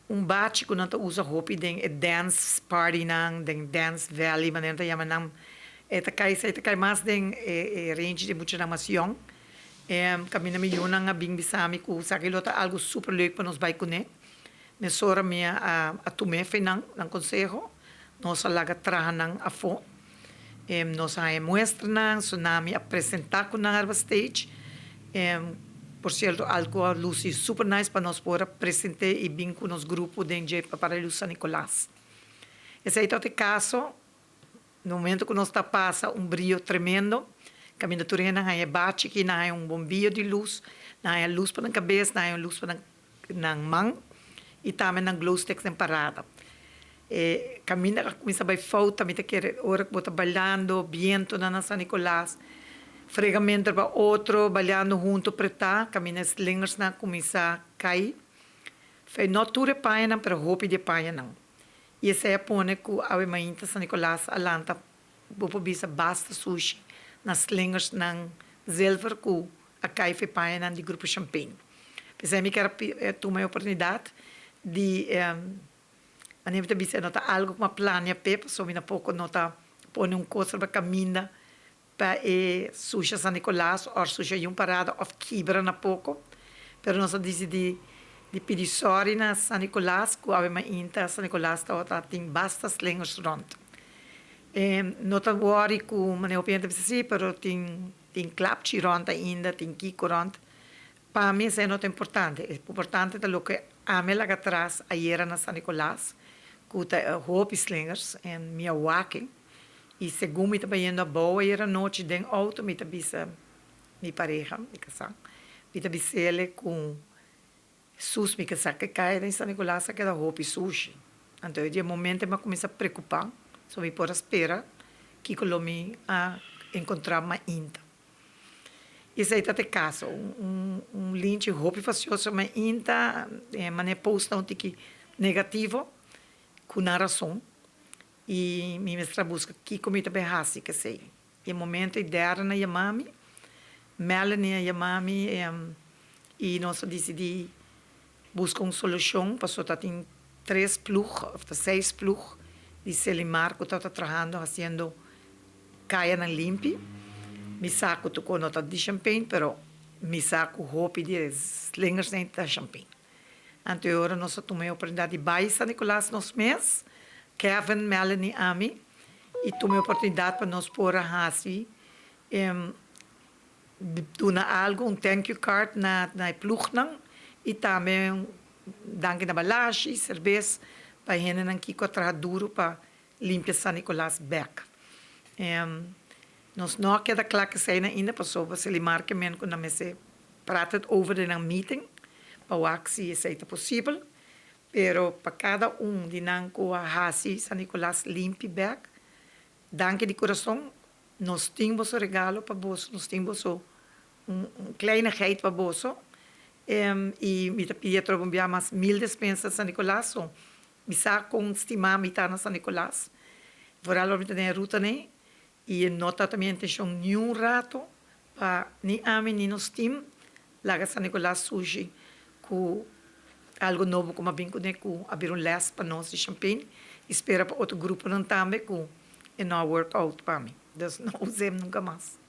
Un bachi ku nan ta usa hopi den e dance partynan, den Dance Valley manera nan ta yama nan. E ta kai esei ta kai mas den e range di muchanan mas yòn. Kaminda mi yunan a bin bisa mi ku esaki lo ta algu super leuk pa nos bai kuné. Mesora mi a a tum'é fe nan, nan konseho. Nos a laga traha nan afó. Nos a haña muestranan, so nan mi a presentá ku nan ariba stage. Por sierto algu a lusi super nice pa nos por a present'é i bin ku nos grupo den dje pa Paraluz San Nicolas. Esei ta e kaso, na momento ku nos ta pasa un brio tremendo, kaminda tur hende a haña e bachi aki, nan a haña un bombio di lus, nan a haña lus pa nan kabes, nan a haña lus pa nan nan man y tambe nan glow sticks den parada. E caminda a cuminsa bay fout, mi ta kere ora cu bo ta bailando, bientonan na San Nicolas, fregamento riba otro, bailando hunto preta, caminda e slingersnan a cuminsa cay. Fe no tur e pañanan pero hopi di e pañanan. Y esey a pone cu awe mainta San Nicolas a lanta bo por bisa basta sushi na slingersnan zilver cu a cay fe pañanan di Grupo Champagne. P'esei mi kier a tuma e oportunidat di manera mi ta bisa e no ta algu ku mi a plania p'e pasobra mi tampoco no ta pone un kos riba kaminda pa e susha San Nicolas òf susha Yun Parada òf kibra na poko. Pero nos a disidí di pidi sòri na San Nicolas ku awe mainta San Nicolas tabata tin basta slingers rònt. No ta wòri ku manera hopi hende ta bisa si pero tin Tin klapchi rònt ainda, tin kiko rònt. Pa mi esei no ta importante. E importante ta loke ami a laga atras ayera na San Nicolas, ku ta e hopi slingers en mi a wak e. I segun mi ta bayendo abou ayera anochi den outo mi ta bisa mi pareha, mi kasá, mi ta bis'ele ku Sus mi ke sa ke kaya den San Nicolas a keda hopi sushi. Anto e di e momento mi a kuminsá preokupá, so mi por a spera kiko lo mi a enkontrá mainta. I esei ta e kaso, un linchi hopi fasioso mainta, e manera post un tiki negativo, ku nan rason, i mi mester a buska kiko mi ta bai hasi ku esei. E momento e Darren a yama mi, Melanie a yama mi y nos a dicidi busca un solucion pasobra ta tin tres ploeg of ta seis ploeg di Selimar cu tabata trahando haciendo cayanan limpi. Mi sa cu tuco no ta di champagne pero mi sa cu hopi di e slingers nan ta champagne. Anto e ora nos a tuma e oportunidad di bay San Nicolas nos mes, Kevin, Melanie, ami. I tuma e oportunidat pa nos por a hasi duna algu, un thank you card na e plugnan i tambe un danki na balashi, serbes pa e hendenan kiko a traha duru pa limpia San Nicolas bek. Nos no a keda kla ku esei ainda pasobra Selimar ke men ku nan mester prata het over den nan meeting pa wak si esei ta posibel. Pero pa kada un di nan ku a hasi San Nicolas limpi bek, danki di kurason, nos tin boso regalo pa boso, nos tin boso un kleinigheid pa boso, i mi ta pidi atrobe un bia mas mil despensa San Nicolas, so mi sa kon stima mi ta na San Nicolas, vooral ora mi ta den e ruta nei, I e no tabata mi intencion niun rato pa ni ami ni nos team laga San Nicolas sushi cu algo nobo cu a bin cune cu a bira un les pa nos di Champagne y spera pa otro gruponan tambe cu e no a work out pa mi. Dus no us'e nunca mas.